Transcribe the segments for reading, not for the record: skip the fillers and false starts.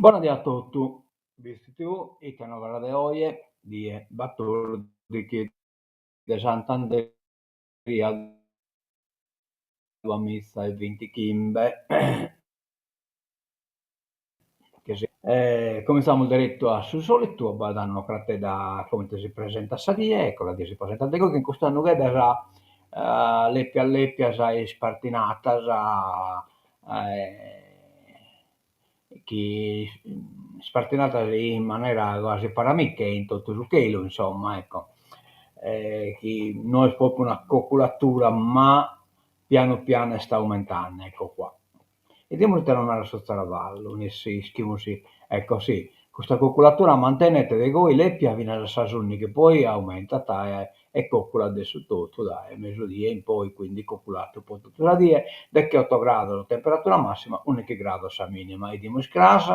Bona die a totu, Bitzi TV, ite novas de oje, die batòrdighi de Sant'Andria duamiza e bintichimbe. Comintzamus deretu a su solitu abbaidande un'ocratedda comente si presentat sa die, ecco sa die si presentat de goi cun custas nugheddas lepias lepias ispartinatas chi ispartinatas in manera quasi paramicche in totu su chelu insomma ecco, chi no est propriu una coculatura ma pianu pianu est aumentende ecco qua. 'Idimus ite nos narat su zaravallu, nessi ischimus si, ecco si, custa coculatura mantenet de goi lepia finas a sas undighi, poi aumentat e coculat de su totu dae mesudie in poi, quindi coculat po totu sa die, decheoto grados temperatura massima, undighi grados sa minima. 'Idimus cras,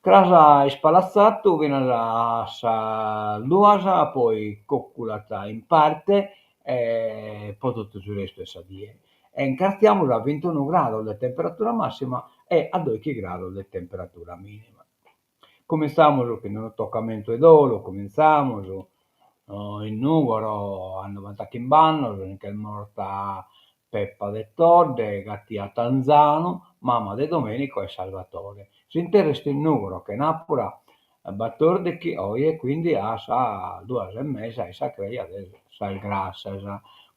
cras ispalatzadu finas a sas duas, poi coculat in parte e po totu su restu 'e sa die. E nch'artziamus a bintunu grados de temperatura massima e a doichi grados de temperatura minima. Cumintzamus chin unu tocamentu 'e dolu, cumintzamus in Nùgoro a novantachimb'annos nch'est morta Peppa de Todde, gatia Tanzanu, mama de Domenico e Salvatore. S'interru est in Nùgoro chenàpura batòrdichi, oje, quindi a sas duas e mesa in sa creja de sas Grassas.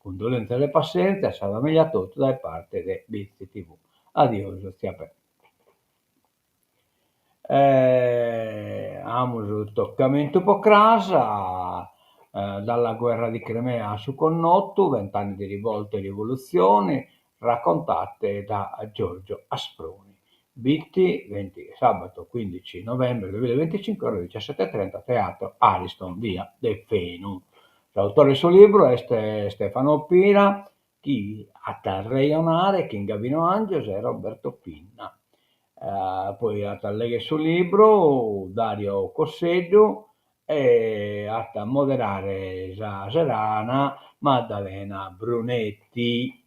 Cundolèntzias e passèntzia a sa familia totu dae parte de Bitzi TV. Adiosu tzia Peppa. Amus tocamentu po cras, dalla guerra di Crimea a su connotu, vent'anni di rivolte e rivoluzioni, raccontate da Giorgio Asproni. Bitti, sabato 15 novembre 2025, ore 17.30, Teatro Ariston, via Deffenu. S'autore de su libru est Stefano Pira, chi at a arrejonare chin Gavino Angius e Roberto Pinna. Poi at a legher su libru Dario Cosseddu e at a moderare sa serana Maddalena Brunetti.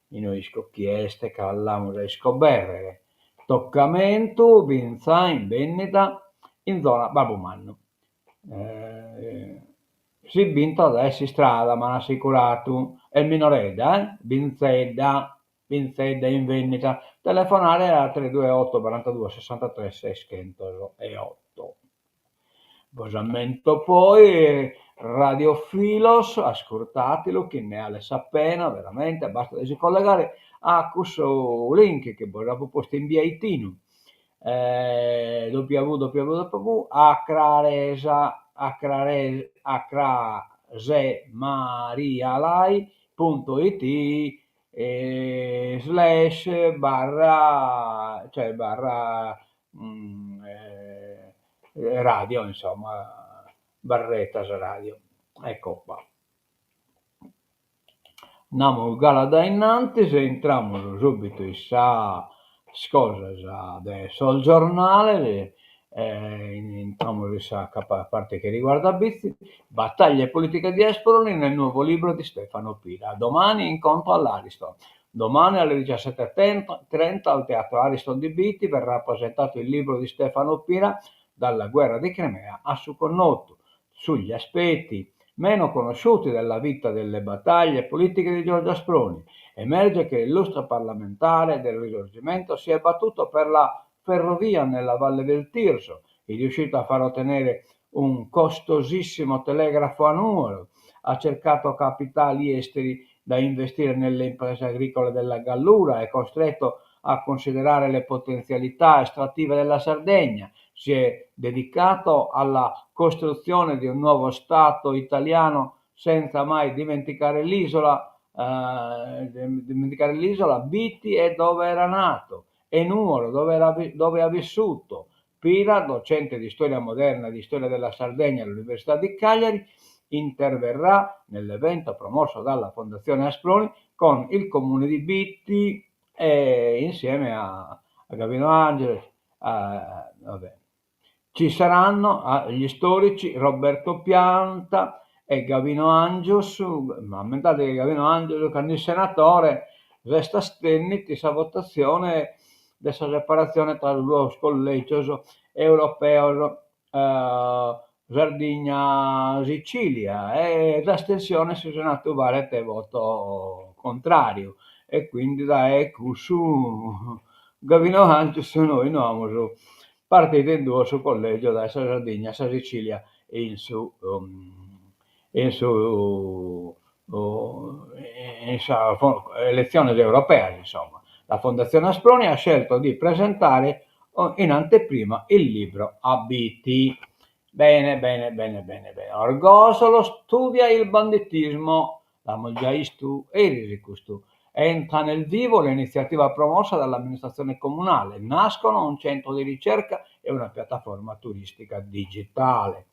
Mi no isco chie est ca l'amus a iscobèrrere. Tocamentu binza in bènnida in zona Babbu Mannu. Si b'intrat dae s'istrada, m'an assicuratu. Est minoredda, eh? Binzedda, binzedda in vènnida. Telefonare a tre due otto barantaduos sessantatres seschentos e otto. Bos ammento poi Radio Filos, ascurtatilu chi nde 'alet sa pena, veramente, bastat de si collegare a cussu link chi bos apo postu in biaitinu www acraresa acrare acrasemarialai punto it slash barra cioè barra radio insomma barretas radio ecco qua. Andamus galu a dae innantis e intramus subitu in sas cosas de sos giornales e intramus in sa parte chi riguardat Bitzi, battaglie politiche di Asproni nel nuovo libro di Stefano Pira, domani incontro all'Ariston. Domani alle 17.30 al Teatro Ariston di Bitti verrà presentato il libro di Stefano Pira Dalla guerra di Crimea a su connotu, sugli aspetti meno conosciuti della vita e delle battaglie politiche di Giorgio Asproni. Emerge che l'illustre parlamentare del Risorgimento si è battuto per la ferrovia nella Valle del Tirso, è riuscito a far ottenere un costosissimo telegrafo a Nuoro, ha cercato capitali esteri da investire nelle imprese agricole della Gallura, è costretto a considerare le potenzialità estrattive della Sardegna, si è dedicato alla costruzione di un nuovo Stato italiano senza mai dimenticare l'isola, dimenticare l'isola Bitti è dove era nato e Nuoro dove, era, dove ha vissuto. Pira, docente di storia moderna e di storia della Sardegna all'Università di Cagliari, interverrà nell'evento promosso dalla Fondazione Asproni con il comune di Bitti e insieme a, a Gavino Angius, a, vabbè. Ci saranno gli storici Roberto Pianta e Gavino Angius, ma ammentate che Gavino Angius, cando est senatore, s'est astennit sa votatzione. de sa separatzione tra sos duos collègios europeos Sardigna-Sicìlia e s'astensione in su Senatu balet voto contràriu e quindi dae cussu Gavino Angius nois no amus partidu in duos su collègiu dae sa Sardigna a sa Sicìlia in su in su in sas eletziones europeas insomma. La Fondazione Asproni ha scelto di presentare in anteprima il libro a Bitti. Bene bene bene bene bene. Orgosolo studia il banditismo, l'amus giai 'istu eris custu. Entra nel vivo l'iniziativa promossa dall'amministrazione comunale, nascono un centro di ricerca e una piattaforma turistica digitale.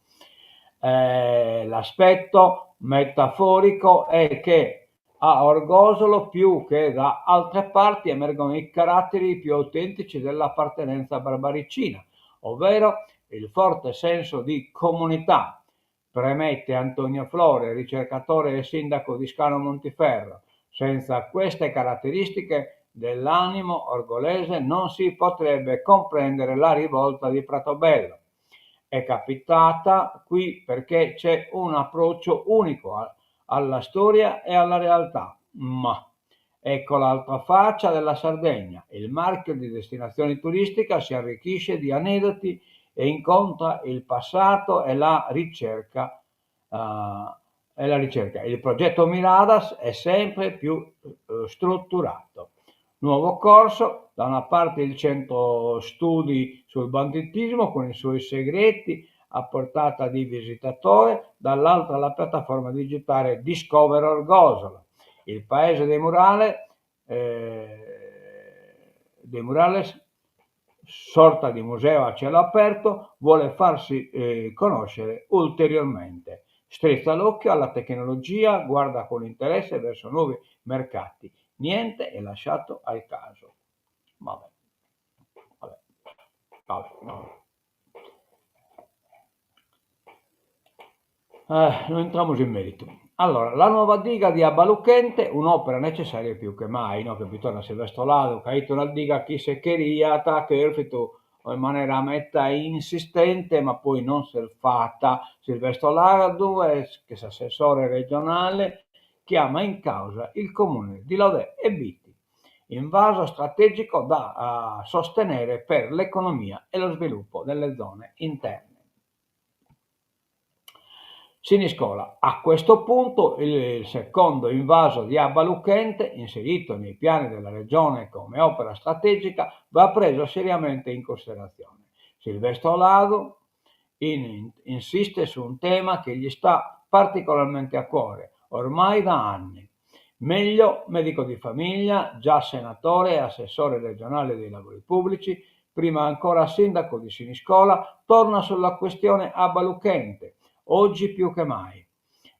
L'aspetto metaforico è che a Orgosolo più che da altre parti emergono i caratteri più autentici dell'appartenenza barbaricina, ovvero il forte senso di comunità, premette Antonio Flore, ricercatore e sindaco di Scano Montiferro. Senza queste caratteristiche dell'animo orgolese non si potrebbe comprendere la rivolta di Pratobello. È capitata qui perché c'è un approccio unico alla storia e alla realtà. Ma ecco l'altra faccia della Sardegna. Il marchio di destinazione turistica si arricchisce di aneddoti e incontra il passato e la ricerca. Uh, e la ricerca. Il progetto Miradas è sempre più uh, strutturato. Nuovo corso, da una parte il centro studi sul banditismo con i suoi segreti a portata di visitatore, dall'altra la piattaforma digitale Discover Orgosolo. Il paese dei murales, eh, dei murales sorta di museo a cielo aperto, vuole farsi eh, conoscere ulteriormente. Strizza l'occhio alla tecnologia, guarda con interesse verso nuovi mercati. Niente è lasciato al caso. Vabbè. Vabbè. Vabbè, vabbè. Eh, non entramos in merito. Allora, la nuova diga di Abbaluchente, un'opera necessaria più che mai, no? Che bi tornat Silvestro Ladu, ca 'it una diga chi si cheriat, cherfitu in manera meta insistente, ma poi non s'est fata. Silvestro Ladu est che s'assessore regionale chiama in causa il comune di Lodè e Bitti, invaso strategico da sostenere per l'economia e lo sviluppo delle zone interne. Siniscola. A questo punto il secondo invaso di Abba Luchente, inserito nei piani della regione come opera strategica, va preso seriamente in considerazione. Silvestro Ladu in, insiste su un tema che gli sta particolarmente a cuore, ormai da anni. Meglio, medico di famiglia, già senatore e assessore regionale dei lavori pubblici, prima ancora sindaco di Siniscola, torna sulla questione Abba Luchente, oggi più che mai,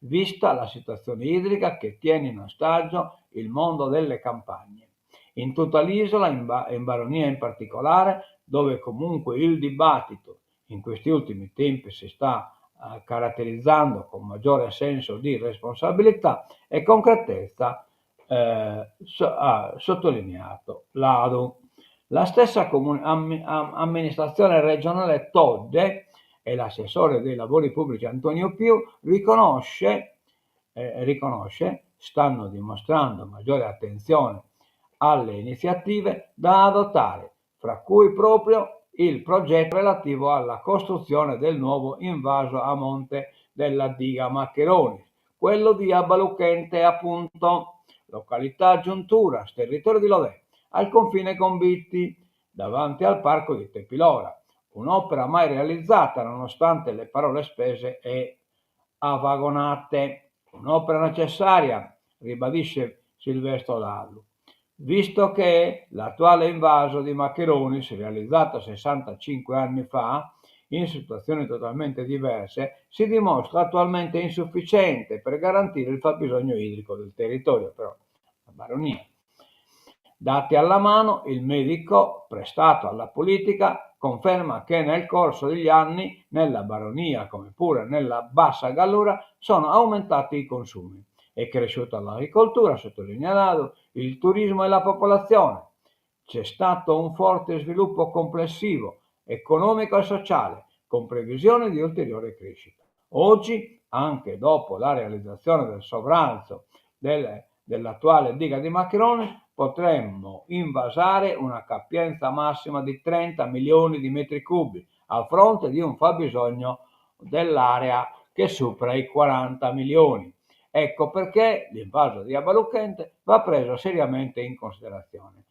vista la situazione idrica che tiene in ostaggio il mondo delle campagne. In tutta l'isola, in, ba- in Baronia in particolare, dove comunque il dibattito in questi ultimi tempi si sta eh, caratterizzando con maggiore senso di responsabilità e concretezza, eh, so, ha sottolineato Ladu. La stessa comun- am- amministrazione regionale Todde e l'assessore dei lavori pubblici Antonio Piu riconosce, eh, riconosce stanno dimostrando maggiore attenzione alle iniziative da adottare, fra cui proprio il progetto relativo alla costruzione del nuovo invaso a monte della diga Maccheroni, quello di Abbaluchente appunto, località Giunturas, territorio di Lodè, al confine con Bitti, davanti al parco di Tepilora, un'opera mai realizzata nonostante le parole spese e avagonate. Un'opera necessaria, ribadisce Silvestro Ladu, visto che l'attuale invaso di Maccheronis, realizzato 65 anni fa, in situazioni totalmente diverse, si dimostra attualmente insufficiente per garantire il fabbisogno idrico del territorio, però la baronia. Dati alla mano, il medico, prestato alla politica, conferma che nel corso degli anni nella baronia, come pure nella bassa Gallura, sono aumentati i consumi. È cresciuta l'agricoltura, sottolinea Ladu, il turismo e la popolazione. C'è stato un forte sviluppo complessivo, economico e sociale, con previsione di ulteriore crescita. Oggi, anche dopo la realizzazione del sovralzo del, dell'attuale diga di Macchironis, potremmo invasare una capienza massima di 30 milioni di metri cubi, a fronte di un fabbisogno dell'area che supera i 40 milioni. Ecco perché l'invaso di Abbaluchente va preso seriamente in considerazione.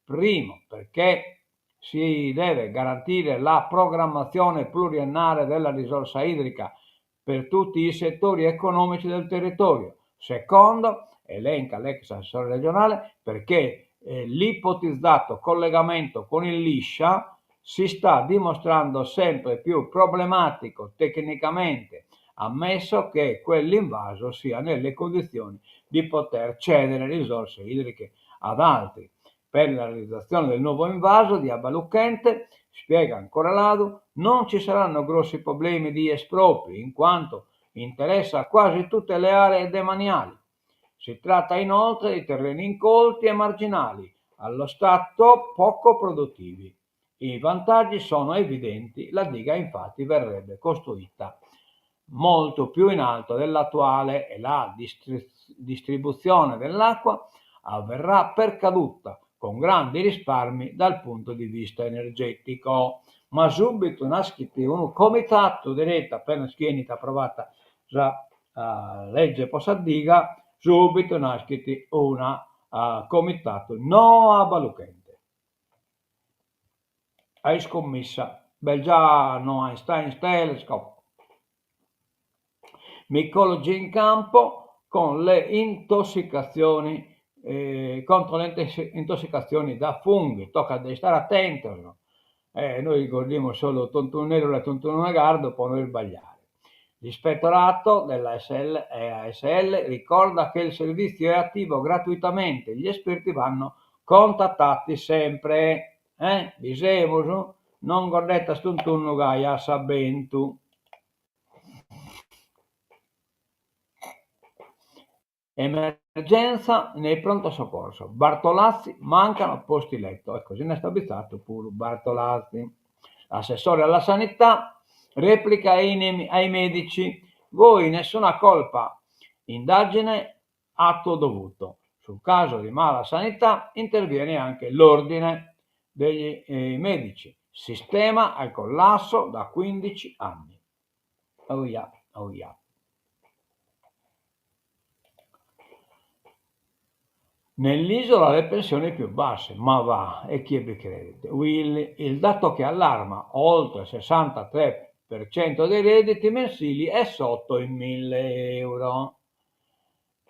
Primo, perché si deve garantire la programmazione pluriennale della risorsa idrica per tutti i settori economici del territorio. Secondo, elenca l'ex assessore regionale, perché eh, l'ipotizzato collegamento con il Liscia si sta dimostrando sempre più problematico tecnicamente, ammesso che quell'invaso sia nelle condizioni di poter cedere risorse idriche ad altri. Per la realizzazione del nuovo invaso di Abbaluchente, spiega ancora Ladu, non ci saranno grossi problemi di espropri, in quanto interessa quasi tutte le aree demaniali. Si tratta inoltre di terreni incolti e marginali, allo stato poco produttivi. I vantaggi sono evidenti, la diga infatti verrebbe costruita molto più in alto dell'attuale e la distribuzione dell'acqua avverrà per caduta, con grandi risparmi dal punto di vista energetico. Ma subitu naschit unu comitatu deretu apenas chi 'enit aprovata sa legge po sa diga, subitu naschit una comitatu no Abbaluchente. A iscummissa, b'est già no Einstein Telescope. Micologi in campo con le intossicazioni contro le intossicazioni da funghi, tocat de istare atentos, e nois goddimus solu tuntuneddu e tuntunegardu po no isbagliare. L'ispettorato della ASL ricorda che il servizio è attivo gratuitamente, gli esperti vanno contattati sempre. Eh, bi semus? Non goddetas tuntunnu gai a s'abbentu. Emergenza nei pronto soccorso, Bartolazzi, mancano posti letto. Ecco, si nd'est abbitzatu puru Bartolazzi. L'assessore alla sanità replica ai, ai medici, voi nessuna colpa, indagine atto dovuto. Sul caso di mala sanità interviene anche l'ordine degli eh, medici. Sistema al collasso da 15 anni. Oh yeah, oh yeah. Nell'isola le pensioni più basse, ma va, e chie bi credet? Uil, il dato che allarma, oltre il 63% dei redditi mensili è sotto i 1000 euro.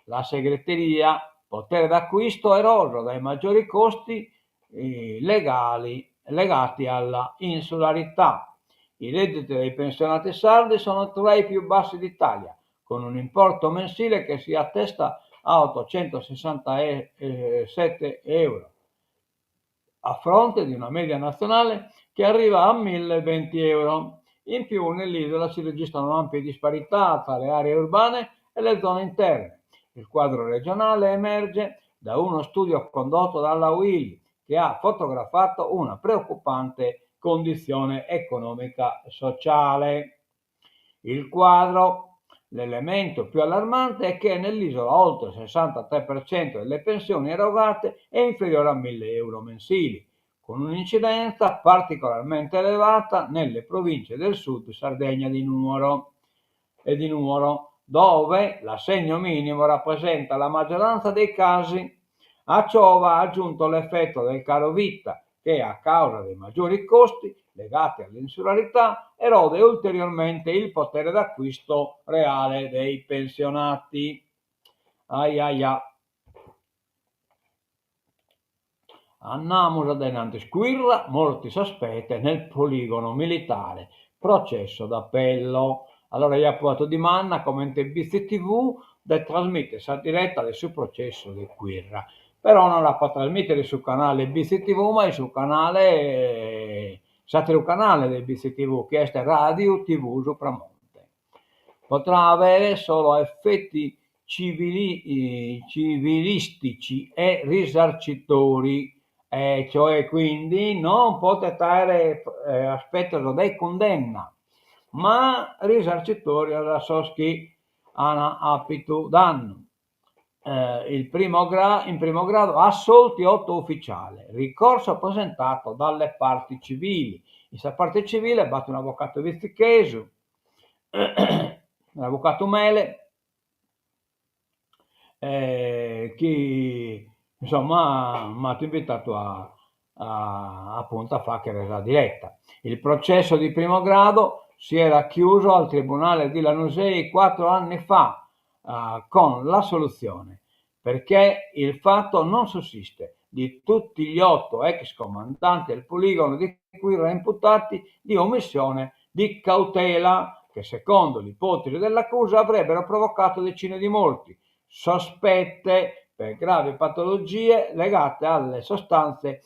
La segreteria, potere d'acquisto eroso dai maggiori costi eh, legali legati alla insularità. I redditi dei pensionati sardi sono tra i più bassi d'Italia, con un importo mensile che si attesta a 867 euro, a fronte di una media nazionale che arriva a 1020 euro. In più nell'isola si registrano ampie disparità tra le aree urbane e le zone interne. Il quadro regionale emerge da uno studio condotto dalla UIL che ha fotografato una preoccupante condizione economica sociale. Il quadro L'elemento più allarmante è che nell'isola oltre il 63% delle pensioni erogate è inferiore a 1.000 euro mensili, con un'incidenza particolarmente elevata nelle province del sud, Sardegna di Nuoro, e di Nuoro, dove l'assegno minimo rappresenta la maggioranza dei casi. A ciò va aggiunto l'effetto del caro vita, che a causa dei maggiori costi legati all'insularità erode ulteriormente il potere d'acquisto reale dei pensionati. Ai ai ai. Andamus a innantis. Quirra, morti sospette nel poligono militare, processo d'appello. Allora io apo fatu dimanda comente BTV de trasmìtere sa diretta de su processu de Quirra, però non l'apo a trasmìtere in su canale BTV ma in su canale s'àteru canale de BTV chi est Ràdiu TV Supramonte. Potrà avere solo effetti civilistici e risarcitori. E cioè quindi non potet àere aspetos de cundenna, ma risarcitorias a sos chi an àpitu dannu. Il primo gra in primo grado assolti otto ufficiali, ricorso presentato dalle parti civili. In sa parte civile b'at un'avocatu vitzichesu, l'avocatu Mele, chi insomma m'at invitadu a appuntu a faghere sa diretta. Il processo di primo grado si era chiuso al tribunale di Lanusei quattro anni fa con l'assoluzione perché il fatto non sussiste di tutti gli otto ex comandanti del poligono di Quirra imputati di omissione di cautela che secondo l'ipotesi dell'accusa avrebbero provocato decine di morti sospette per gravi patologie legate alle sostanze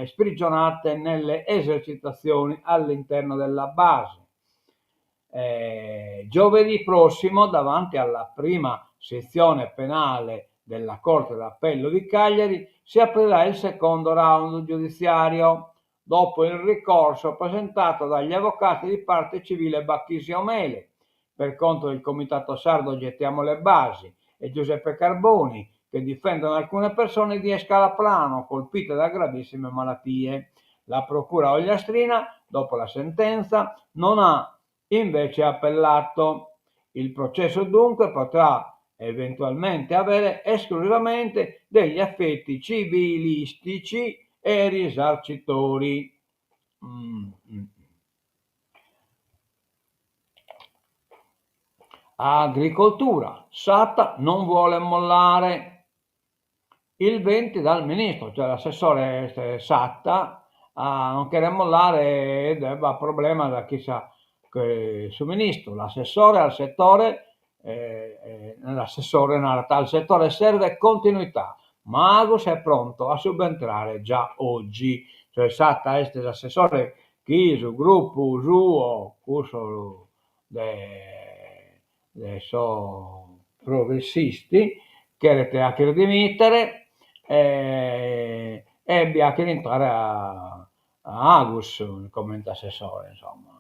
sprigionate nelle esercitazioni all'interno della base. Giovedì prossimo, davanti alla prima sezione penale della Corte d'Appello di Cagliari, si aprirà il secondo round giudiziario, dopo il ricorso presentato dagli avvocati di parte civile Bachisio Mele, per conto del Comitato Sardo Gettiamo le Basi, e Giuseppe Carboni, che difendono alcune persone di Escalaplano colpite da gravissime malattie. La procura ogliastrina, dopo la sentenza, non ha invece appellato. Il processo dunque potrà eventualmente avere esclusivamente degli effetti civilistici e risarcitori. Agricoltura, Satta non vuole mollare il 20 dal ministro, cioè l'assessore Satta non cheret mollare e b'at problemas da chissà su ministru, l'assessore al settore l'assessore narat al settore serve continuità, ma Agus è pronto a subentrare già oggi, cioè Satta est s'assessore chi su gruppu suo, cussu de de sos progressisti, cheret 'achere dimitere e bi 'achere intrare a Agus comente assessore insomma.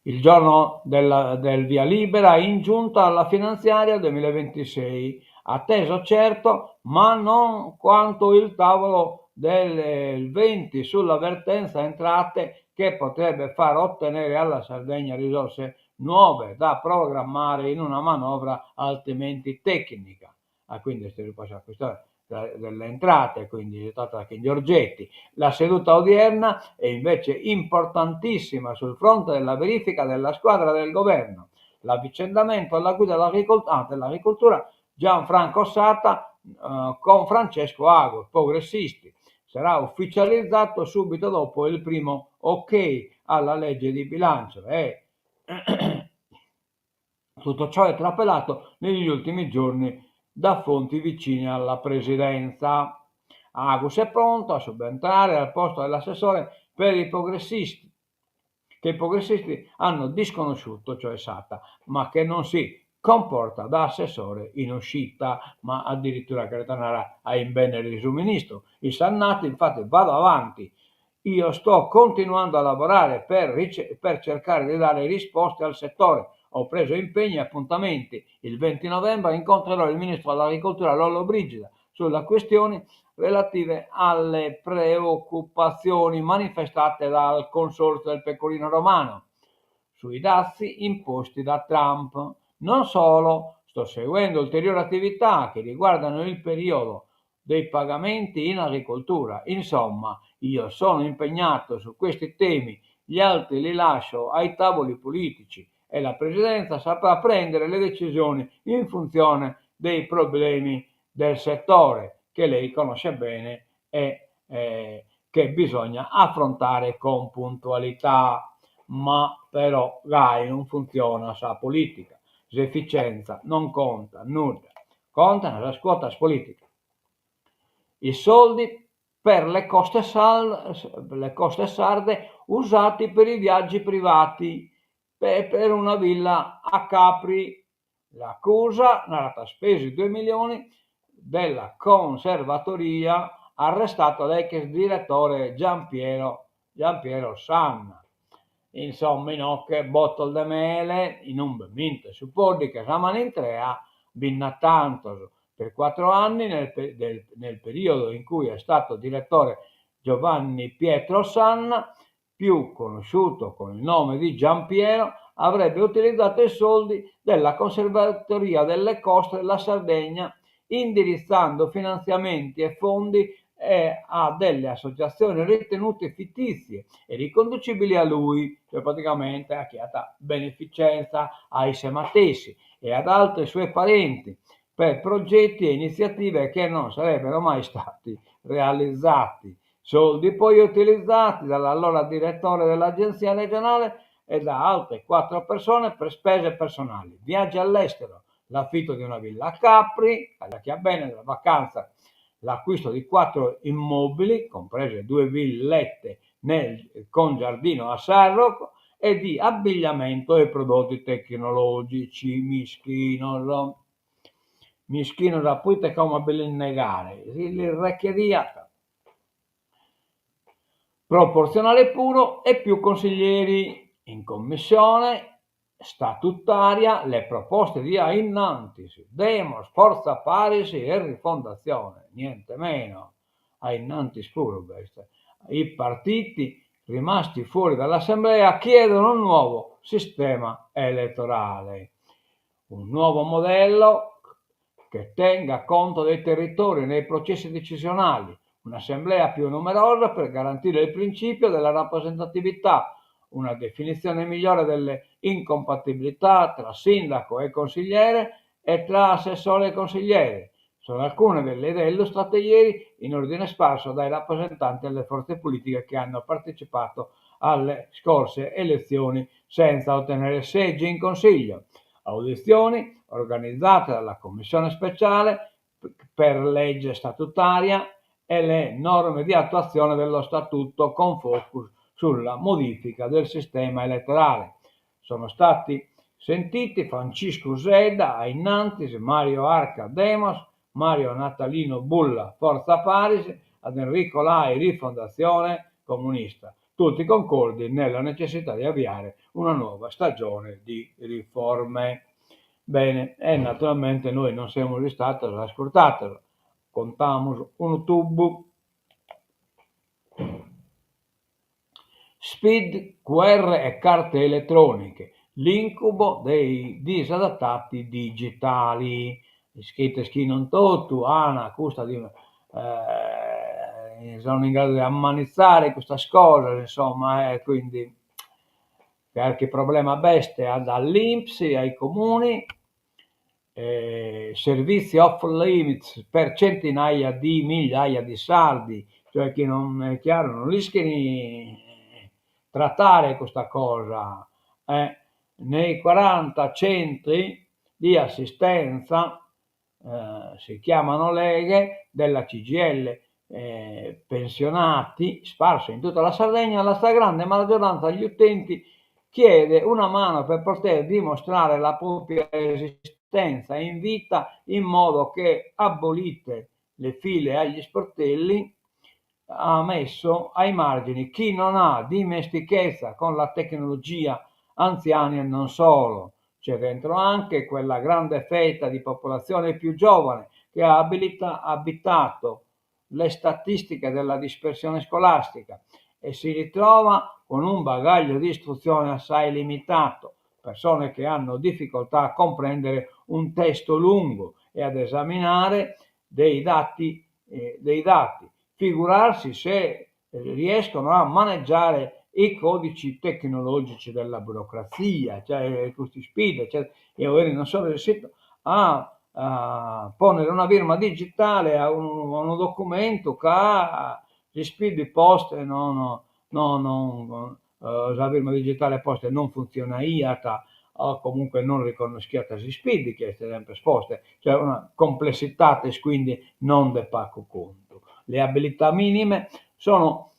Il giorno della del via libera in giunta alla finanziaria duemilaventisei, atteso certo, ma non quanto il tavolo del 20 sulla vertenza entrate che potrebbe far ottenere alla Sardegna risorse nuove da programmare in una manovra altrimenti tecnica. Ah, quindi est sa questione delle entrate, quindi tratat chin Giorgetti. La seduta odierna è invece importantissima sul fronte della verifica della squadra del governo. L'avvicendamento alla guida dell'agricoltura Gianfranco Satta con Francesco Agus, progressisti, sarà ufficializzato subito dopo il primo ok alla legge di bilancio e tutto ciò è trapelato negli ultimi giorni da fonti vicine alla presidenza. Agus è pronto a subentrare al posto dell'assessore per i progressisti, che i progressisti hanno disconosciuto, cioè Satta, ma che non si comporta da assessore in uscita, ma addirittura cheret andare a imbennere su ministru. Isse at natu, infatti, vado avanti, io sto continuando a lavorare per per cercare di dare risposte al settore, ho preso impegni e appuntamenti, il 20 novembre incontrerò il ministro dell'agricoltura Lollobrigida sulla questioni relative alle preoccupazioni manifestate dal Consorzio del Pecorino Romano sui dazi imposti da Trump. Non solo, sto seguendo ulteriori attività che riguardano il periodo dei pagamenti in agricoltura. Insomma, io sono impegnato su questi temi, gli altri li lascio ai tavoli politici e la Presidenza saprà prendere le decisioni in funzione dei problemi del settore, che lei conosce bene e eh, che bisogna affrontare con puntualità. Ma però gai non funziona sa politica, s'efficienza non conta nudda, contano sas quotas politicas. I soldi per le coste le coste sarde usati per i viaggi privati e per una villa a Capri. L'accusa narat spesi due milioni della conservatoria. Arrestato l'ex direttore Giampiero Giampiero Sanna. Insomma inoghe botos de mele in umbe mintet su poddighe sa manu intrea bi nd'at tantos. Per quattro anni nel nel periodo in cui è stato direttore Giovanni Pietro Sanna, più conosciuto con il nome di Giampiero, avrebbe utilizzato i soldi della Conservatoria delle Coste della Sardegna indirizzando finanziamenti e fondi a delle associazioni ritenute fittizie e riconducibili a lui, cioè praticamente 'achiat beneficenza a isse matessi e ad altri suoi parenti per progetti e iniziative che non sarebbero mai stati realizzati. Soldi poi utilizzati dall'allora direttore dell'agenzia regionale e da altre quattro persone per spese personali, viaggi all'estero, l'affitto di una villa a Capri, ca bene la vacanza, l'acquisto di quattro immobili, comprese due villette nel, con giardino a Sarroch, e di abbigliamento e prodotti tecnologici, mischinos. Mischinos a proite como a bi lis negare, si lis rechediat. Proporzionale puru e più consiglieri in commissione statutaria le proposte di A Innantis, Demos, Fortza Paris e Rifondazione, niente meno, A Innantis puru b'est. I partiti rimasti fuori dall'assemblea chiedono un nuovo sistema elettorale, un nuovo modello che tenga conto dei territori nei processi decisionali, un'assemblea più numerosa per garantire il principio della rappresentatività, una definizione migliore delle incompatibilità tra sindaco e consigliere e tra assessore e consigliere. Sono alcune delle idee illustrate ieri in ordine sparso dai rappresentanti delle forze politiche che hanno partecipato alle scorse elezioni senza ottenere seggi in Consiglio. Audizioni organizzate dalla Commissione speciale per legge statutaria e le norme di attuazione dello Statuto con focus sulla modifica del sistema elettorale. Sono stati sentiti Franciscu Sedda, A Innantis, Mario Arca, Demos, Mario Natalino Bulla, Fortza Paris, ad Enrico Lai, Rifondazione Comunista, tutti concordi nella necessità di avviare una nuova stagione di riforme. Bene, e naturalmente noi non semus istados ascurtados, contamus unu tubu. Spid, QR e carte elettroniche, l'incubo dei disadattati digitali. Ischides chi non totu an custa sono in grado de ammanitzare custas cosas, insomma, e quindi carchi problema b'est dall'Inps ai comuni, servizi off limits per centinaia di migliaia di sardi, cioè chi non è chiaro non l'ischin trattare custa cosa, nei 40 centri di assistenza, si chiamano leghe, della CGIL pensionati sparsi in tutta la Sardegna, la stragrande maggioranza degli utenti chiede una mano per poter dimostrare la propria esistenza in vita in modo che, abolite le file agli sportelli, ha messo ai margini chi non ha dimestichezza con la tecnologia, anziani e non solo. C'è dentro anche quella grande fetta di popolazione più giovane che ha abilita, abitato le statistiche della dispersione scolastica e si ritrova con un bagaglio di istruzione assai limitato, persone che hanno difficoltà a comprendere un testo lungo e ad esaminare dei dati, eh, dei dati. Figurarsi se riescono a maneggiare i codici tecnologici della burocrazia, cioè questi SPID, cioè, io non sono riuscito a, a ponnere una firma digitale a, un, a unu documentu ca s'SPID poste no no no no sa firma digitale poste non funtzionaiat o comunque non riconnoschiat s'SPID chi est sempre poste, cioè una complessitades quindi non de pagu contu. Le abilità minime sono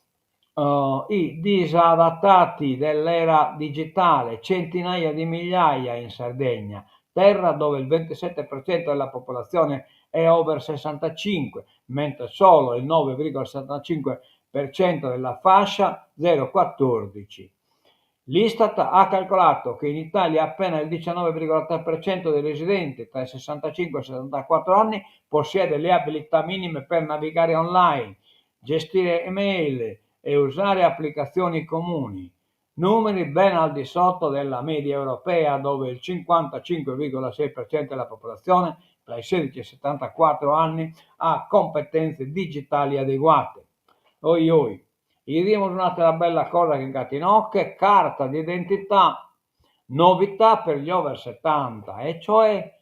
i disadattati dell'era digitale, centinaia di migliaia in Sardegna, terra dove il 27% della popolazione è over 65, mentre solo il 9,75% della fascia 0-14. L'Istat ha calcolato che in Italia appena il 19,3% dei residenti tra i 65 e i 74 anni possiede le abilità minime per navigare online, gestire email e usare applicazioni comuni. Numeri ben al di sotto della media europea, dove il 55,6% della popolazione tra i 16 e i 74 anni ha competenze digitali adeguate. Oi oi. 'Idimus un'àtera bella cosa chi nc'at inoghe, carta d'identità, novità per gli over 70, e cioè,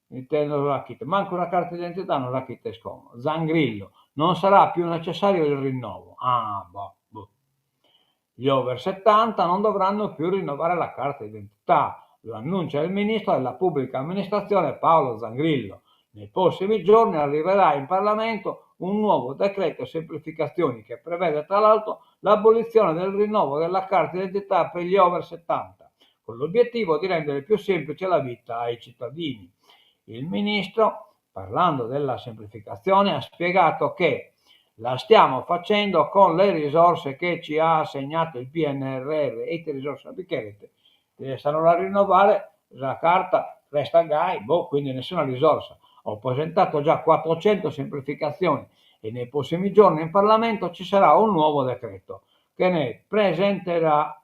ite nos achit, mancu sa carta d'identità nos achites como, Zangrillo, non sarà più necessario il rinnovo, ah boh, boh. Gli over 70 non dovranno più rinnovare la carta d'identità, lo annuncia il ministro della pubblica amministrazione Paolo Zangrillo. Nei prossimi giorni arriverà in Parlamento un nuovo decreto semplificazioni che prevede tra l'altro l'abolizione del rinnovo della carta d'identità per gli over 70, con l'obiettivo di rendere più semplice la vita ai cittadini. Il ministro, parlando della semplificazione, ha spiegato che la stiamo facendo con le risorse che ci ha assegnato il PNRR e ite risorse bi cheret, sa non la rinnovare sa carta restat gai, boh, quindi nessuna risorsa. Ho presentato già 400 semplificazioni e nei prossimi giorni in Parlamento ci sarà un nuovo decreto che ne presenterà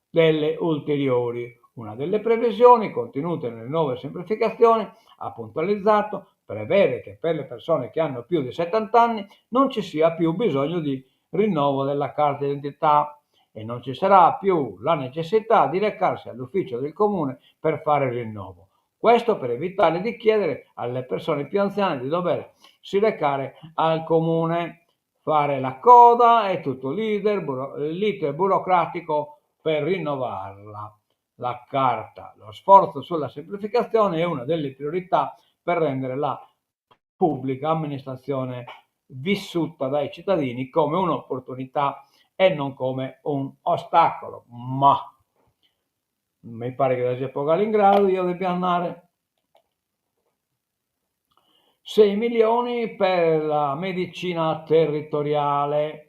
delle ulteriori. Una delle previsioni contenute nelle nuove semplificazioni, ha puntualizzato, prevede che per le persone che hanno più di 70 anni non ci sia più bisogno di rinnovo della carta d'identità e non ci sarà più la necessità di recarsi all'ufficio del comune per fare il rinnovo. Questo per evitare di chiedere alle persone più anziane di doversi recare al comune, fare la coda e tutto l'iter, l'iter burocratico per rinnovarla. La carta. Lo sforzo sulla semplificazione è una delle priorità per rendere la pubblica amministrazione vissuta dai cittadini come un'opportunità e non come un ostacolo. Ma mi pare che da siapo galu in gradu io depia andare. 6 milioni per la medicina territoriale.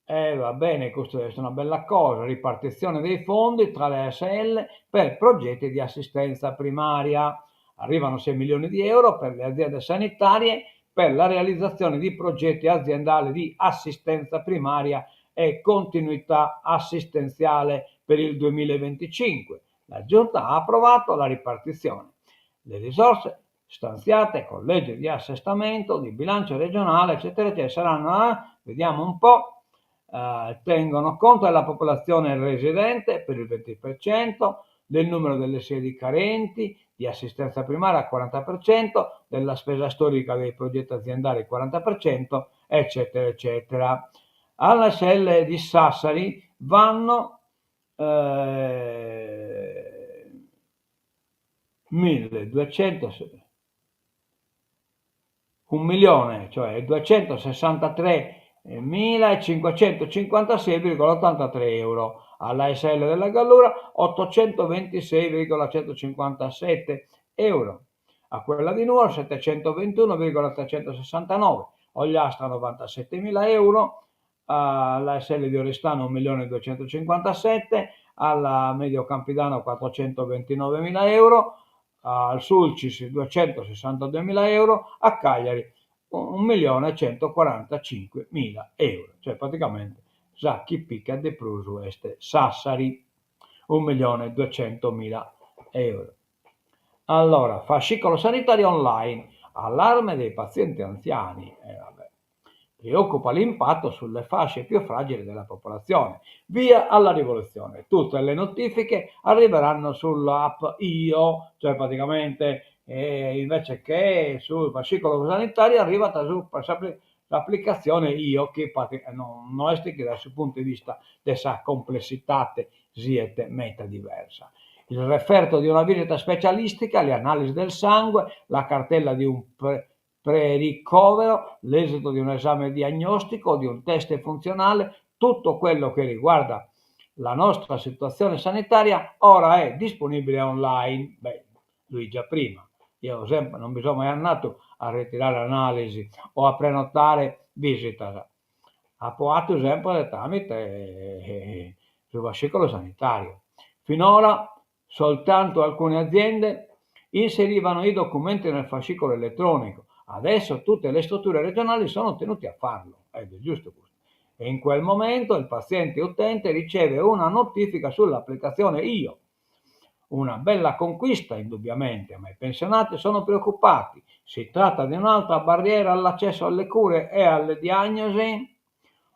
E va bene, questa est una bella cosa, ripartizione dei fondi tra le ASL per progetti di assistenza primaria. Arrivano 6 milioni di euro per le aziende sanitarie per la realizzazione di progetti aziendali di assistenza primaria e continuità assistenziale per il 2025. La Giunta ha approvato la ripartizione. Le risorse stanziate con legge di assestamento, di bilancio regionale, eccetera, eccetera, saranno, eh, vediamo un po', eh, tengono conto della popolazione residente per il 20%, del numero delle sedi carenti, di assistenza primaria al 40%, della spesa storica dei progetti aziendali al 40%, eccetera, eccetera. All'ASL di Sassari vanno eh, 1200, un milione, cioè 263.556,83 euro, all'ASL della Gallura 826,157 euro, a quella di Nuoro 721,369, Ogliastra 97.000 euro, all'ASL di Oristano 1.257.000, alla Medio Campidano 429.000 euro, al Sulcis 262.000 euro, a Cagliari 1.145.000 euro, cioè praticamente sa chi picat de prus est Sassari, 1.200.000 euro. Allora, fascicolo sanitario online, allarme dei pazienti anziani. Eh, vabbè. Preoccupa l'impatto sulle fasce più fragili della popolazione. Via alla rivoluzione. Tutte le notifiche arriveranno sull'app Io, cioè praticamente eh, invece che sul fascicolo sanitario arriva su l'applicazione Io, che no, no est che dal suo punto di vista de sa complessitate siet meda diversa. Il referto di una visita specialistica, le analisi del sangue, la cartella di un pre prericovero, l'esito di un esame diagnostico o di un test funzionale, tutto quello che riguarda la nostra situazione sanitaria ora è disponibile online. Beh, lui già prima. Eo sempre non bi so mai andatu a retirare analisi o a prenotare visitas, apo 'atu sempre tramite su fascicolo sanitariu. Finora soltanto alcune aziende inserivano i documenti nel fascicolo elettronico, adesso tutte le strutture regionali sono tenute a farlo, ed è giusto custu. E in quel momento il paziente utente riceve una notifica sull'applicazione Io. Una bella conquista indubbiamente, ma i pensionati sono preoccupati. Si tratta di un'altra barriera all'accesso alle cure e alle diagnosi?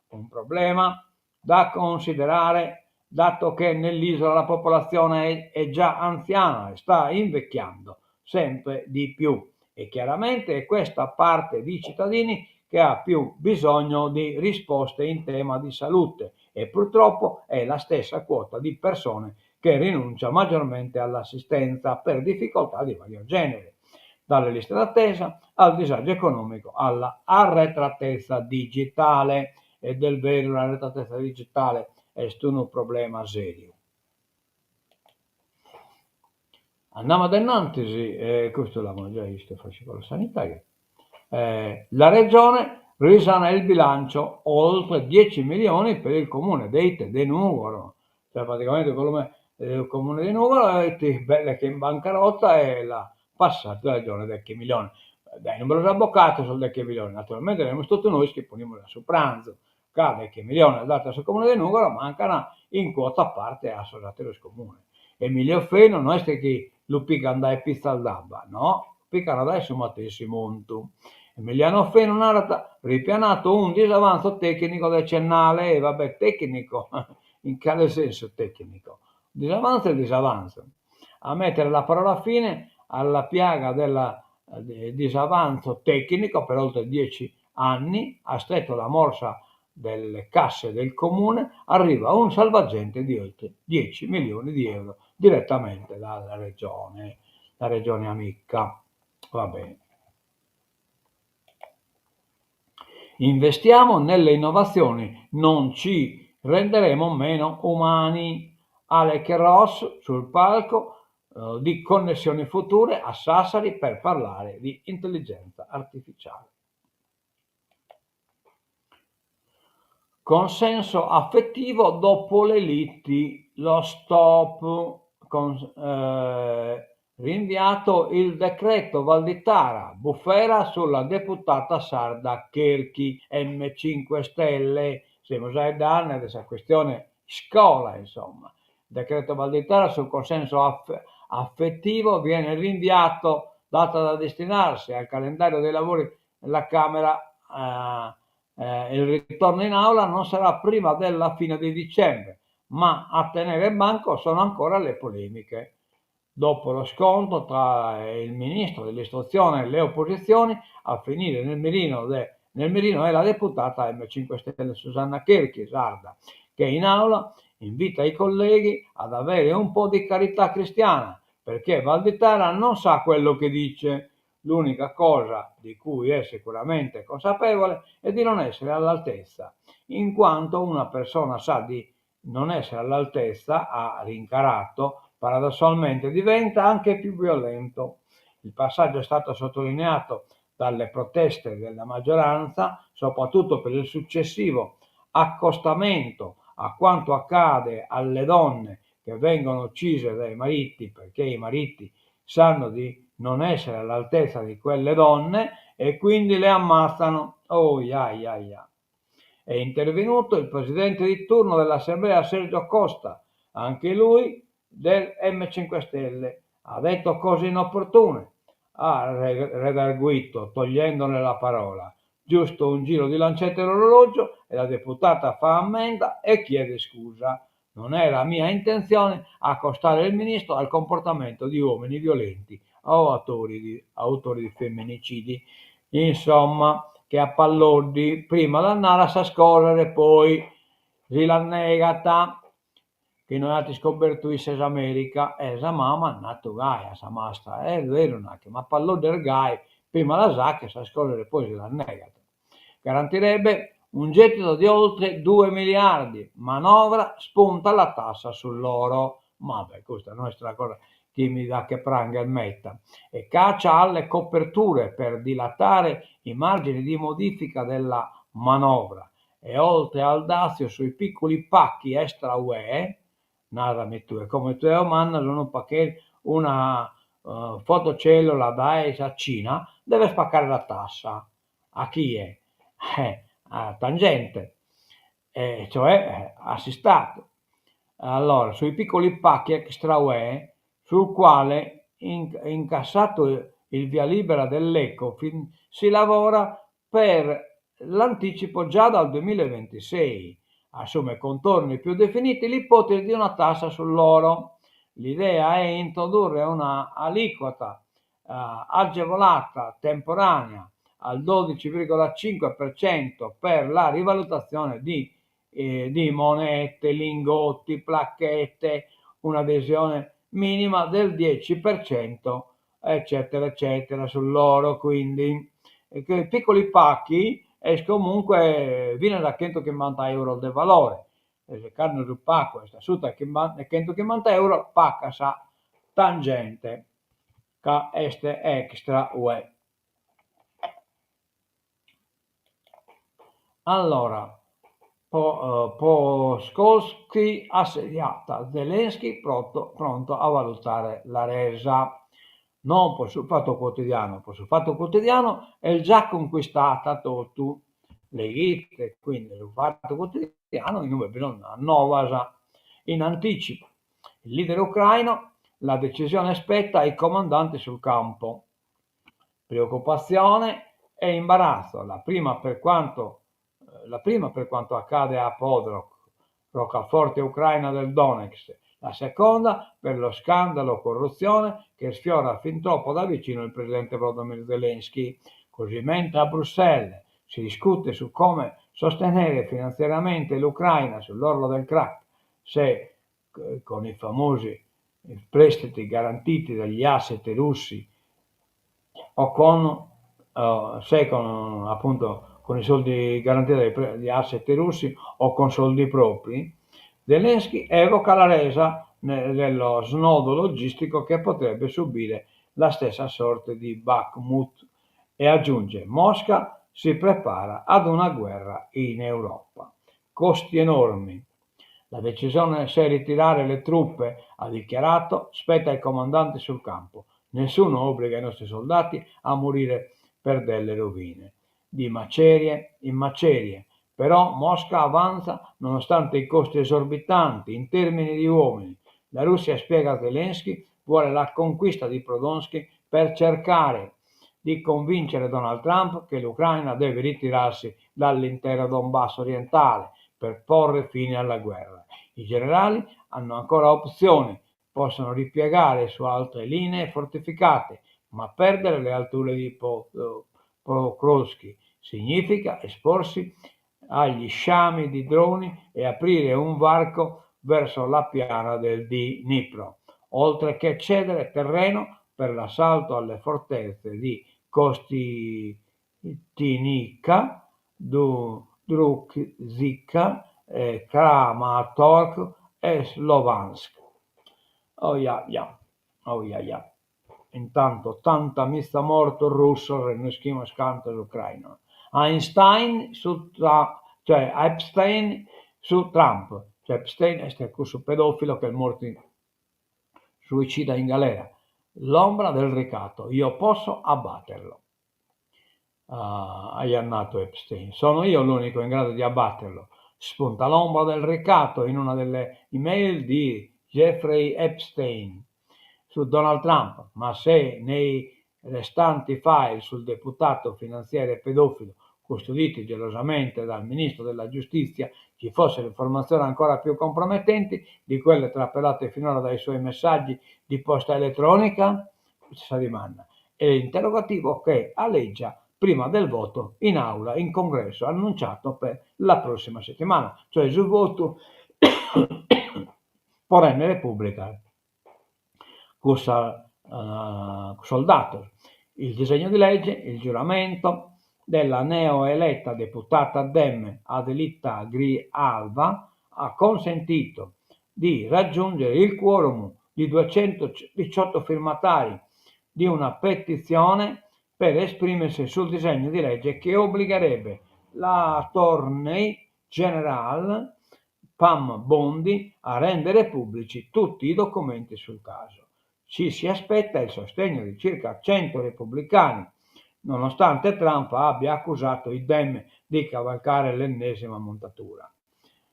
Un problema da considerare dato che nell'isola la popolazione è già anziana e sta invecchiando sempre di più e chiaramente è questa parte di cittadini che ha più bisogno di risposte in tema di salute e purtroppo è la stessa quota di persone che rinuncia maggiormente all'assistenza per difficoltà di vario genere, dalle liste d'attesa al disagio economico alla arretratezza digitale. Ed est beru, l'arretratezza digitale est unu problema seriu. Andamus a dennantis, e custu l'amus giai 'istu, fascicolo sanitario. La Regione risana il bilancio, oltre 10 milioni per il Comune de ite? De Nùgoro, cioè praticamente su Comune de Nùgoro est belle che in bancarotta e l'at passatu sa Regione deche miliones. Dae inube los at bocatos sos deche miliones? Naturalmente semus totu nois chi ponimus a su pranzu, ca deche miliones datos a su Comune de Nùgoro mancan in cuota parte a sos ateros comunes. Emilio Fenu no est chi lu pigan dae pitzas d'abba, no, pigan dae su matessi montu. Emiliano Fenu narat, ripianato un disavanzo tecnico decennale, e va bè, tecnico, in cale sensu tecnico? Disavanzu est disavanzu. A mettere la parola fine alla piaga del disavanzo tecnico per oltre 10 anni ha stretto la morsa delle casse del comune, arriva un salvagente di oltre 10 milioni di euro direttamente dalla regione, la regione amica. Va bene. Investiamo nelle innovazioni, non ci renderemo meno umani. Alec Ross sul palco eh, di Connessioni Future a Sassari per parlare di intelligenza artificiale. Consenso affettivo dopo le liti, lo stop, con, eh, rinviato il decreto Valditara, bufera sulla deputata sarda Cherchi, M5 Stelle, semus faeddende de sa questione iscola, insomma. Decreto Valditara sul consenso affettivo viene rinviato, data da destinarsi al calendario dei lavori della Camera. Eh, il ritorno in aula non sarà prima della fine di dicembre, ma a tenere banco sono ancora le polemiche. Dopo lo scontro tra il ministro dell'istruzione e le opposizioni, a finire nel mirino, de, nel mirino è la deputata M5 Stelle Susanna Cherchi, sarda, che in aula invita i colleghi ad avere un po' di carità cristiana, perché Valditara non sa quello che dice. L'unica cosa di cui è sicuramente consapevole è di non essere all'altezza, in quanto una persona sa di non essere all'altezza, ha rincarato, paradossalmente diventa anche più violento. Il passaggio è stato sottolineato dalle proteste della maggioranza, soprattutto per il successivo accostamento a quanto accade alle donne che vengono uccise dai mariti perché i mariti sanno di non essere all'altezza di quelle donne e quindi le ammazzano. Oh, ya, ya, ya. È intervenuto il presidente di turno dell'Assemblea Sergio Costa, anche lui del M5 Stelle. Ha detto cose inopportune, ha redarguito togliendole la parola. Giusto un giro di lancette all'orologio e la deputata fa ammenda e chiede scusa. Non era mia intenzione accostare il ministro al comportamento di uomini violenti o autori di, autori di femminicidi. Insomma, che a Palloddi prima las narat sas cosas e poi si las negat, chi no at iscobertu isse s'America e sa mama at natu gai a sa mastra, est beru nachi, ma Palloddi est gai, prima las achet sas cosas e poi si las negat. Garantirebbe un gettito di oltre 2 miliardi, manovra spunta la tassa sull'oro. Ma beh, custa no est una cosa. Chi mi faghet prangher meta, e caccia alle coperture per dilatare i margini di modifica della manovra e oltre al dazio sui piccoli pacchi extra Ue, narami tue, como tue mandas unu paccheddu, una fotocellula dae sa Cina, deves pagare sa tassa, a chie? A tangente, e cioè a s'Istadu. Allora, sui piccoli pacchi extra Ue, sul quale incassato il via libera dell'Ecofin si lavora per l'anticipo già dal 2026. Assume contorni più definiti l'ipotesi di una tassa sull'oro. L'idea è introdurre una aliquota agevolata temporanea al 12,5% per la rivalutazione di monete, lingotti, placchette, un'adesione minima del 10%, eccetera, eccetera, sull'oro, quindi. E che piccoli pacchi est comunque finas a chentuchimbanta euros de valore, e cando su pacu est a suta de chentuchimbanta euros pagas sa tangente ca est extra Ue. Allora, Pokrovsk assediata, Zelensky pronto, pronto a valutare la resa. Non po su Fatto Quotidiano, po su Fatto Quotidiano est già conquistata totu. Leghite quindi su Fatto Quotidiano in ue bi sunt novas in anticipu. Il leader ucraino, la decisione spetta ai comandanti sul campo. Preoccupazione e imbarazzo, la prima per quanto la prima per quanto accade a Pokrovsk, roccaforte ucraina del Donetsk, la seconda per lo scandalo corruzione che sfiora fin troppo da vicino il presidente Volodymyr Zelensky. Così mentre a Bruxelles si discute su come sostenere finanziariamente l'Ucraina sull'orlo del crack, se con i famosi prestiti garantiti dagli asset russi o con, se con, appunto, con i soldi garantiti dagli asset russi o con soldi propri, Zelensky evoca la resa dello snodo logistico che potrebbe subire la stessa sorte di Bakhmut e aggiunge Mosca si prepara ad una guerra in Europa. Costi enormi. La decisione se ritirare le truppe, ha dichiarato, spetta ai comandanti sul campo. Nessuno obbliga i nostri soldati a morire per delle rovine di macerie in macerie. Però Mosca avanza nonostante i costi esorbitanti in termini di uomini. La Russia, spiega Zelensky, vuole la conquista di Pokrovsk per cercare di convincere Donald Trump che l'Ucraina deve ritirarsi dall'intero Donbass orientale per porre fine alla guerra. I generali hanno ancora opzioni, possono ripiegare su altre linee fortificate, ma perdere le alture di Pokrovsk significa esporsi agli sciami di droni e aprire un varco verso la piana del Dnipro, oltre che cedere terreno per l'assalto alle fortezze di Kostiantynivka, Druzhkivka, Kramatorsk e Slovansk. Oh ja, ja, oh ja, ja. Intanto ottantamiza mortos russos e no ischimus cantos ucrainos. Einstein su cioè Epstein su Trump, cioè Epstein est cussu pedofilo chi est mortu suicida in galera. L'ombra del ricatto, io posso abbatterlo. Aiat nadu Epstein, sono io l'unico in grado di abbatterlo. Spunta l'ombra del ricatto in una delle email di Jeffrey Epstein su Donald Trump, ma se nei restanti file sul deputato finanziere pedofilo custoditi gelosamente dal ministro della giustizia ci fossero informazioni ancora più compromettenti di quelle trapelate finora dai suoi messaggi di posta elettronica? Sa dimanda. È l'interrogativo che aleggia prima del voto in aula in congresso annunciato per la prossima settimana, cioè su votu po rèndere pùblica cussa cussos datos. Il disegno di legge, il giuramento della neoeletta deputata Dem Adelita Grijalva ha consentito di raggiungere il quorum. di 218 firmatari di una petizione per esprimersi sul disegno di legge che obbligherebbe l'attorney general Pam Bondi a rendere pubblici tutti i documenti sul caso. Ci si aspetta il sostegno di circa 100 repubblicani, nonostante Trump abbia accusato i Dem di cavalcare l'ennesima montatura.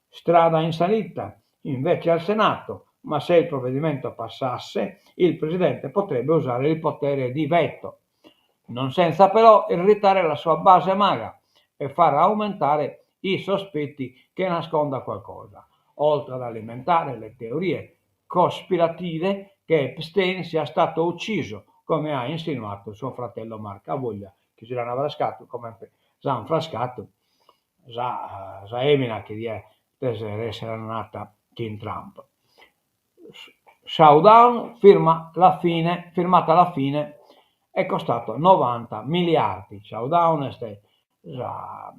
Strada in salita, invece al Senato, ma se il provvedimento passasse, il presidente potrebbe usare il potere di veto, non senza però irritare la sua base MAGA e far aumentare i sospetti che nasconda qualcosa, oltre ad alimentare le teorie cospirative che Epstein sia stato ucciso, come ha insinuato suo fratello Mark. A voglia chi si l'an frascatu comente s'an frascatu sa sa emina chi diat essere andata chin Trump. Showdown firma la fine, firmata la fine è costato novanta miliardi. Showdown est sa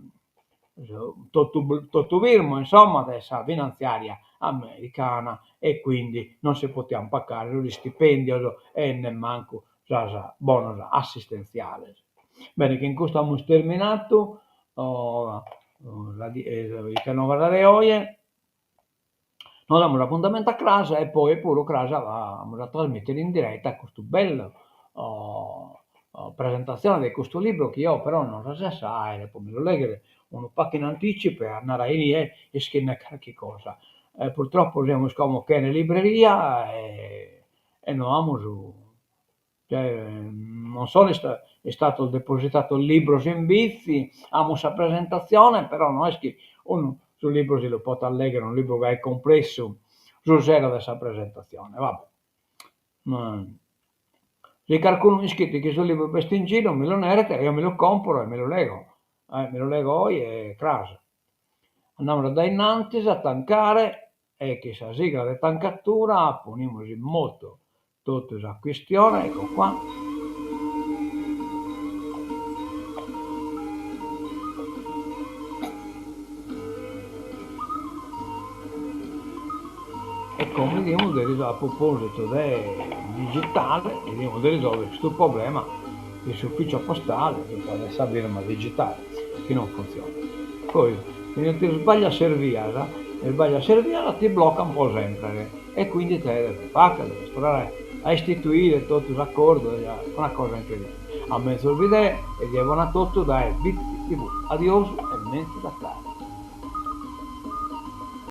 totu totu firmu insomma de sa finantziaria americana e quindi non si potian pacare sos istipendios e nemmancu sas bonos assistentziales. Bene, chin custu amus terminatu sa die ite novas de oje Nos damus apuntamentu a cras e poi puru cras amus a trasmìtere in direta custu bellu presentatzione de custu libru chi eo però non resesso a àere po mi lu lèghere unu pagu in antìcipu e andare a inie ischinde carchi cosa. Purtroppo semus como chene libreria e no amus Non sono istados depositados libros in Bitzi, amus sa presentatzione, però no est chi unu su libru si lu potat lèghere, unu libru gai cumplessu, su sero de sa presentatzione, va be'. Si carcunu ischit chi su libru b'est in giru mi lu neret e eo mi lu comporo e mi lu lego, mi lu lego oi e cras. Andamus a dae innantis a tancare e chin sa sigla de tancatura ponimus in motu Totu sa chistione, ecco qua. E como 'idimus de risolver, a propositu de digitale, 'idimus de risolver custu problema in s'ufficio postale de sa firma digitale chi non funtzionat. Poi si ti sbaglias ses vias, isbaglias ses vias ti bloccan po sempre. E quindi deves fagher, deves torrare a istituire totu s'acordu, una cosa incredibile. A menzus bidere e die bona a totu dae Bitzi TV. Adiosu e menzus a cras.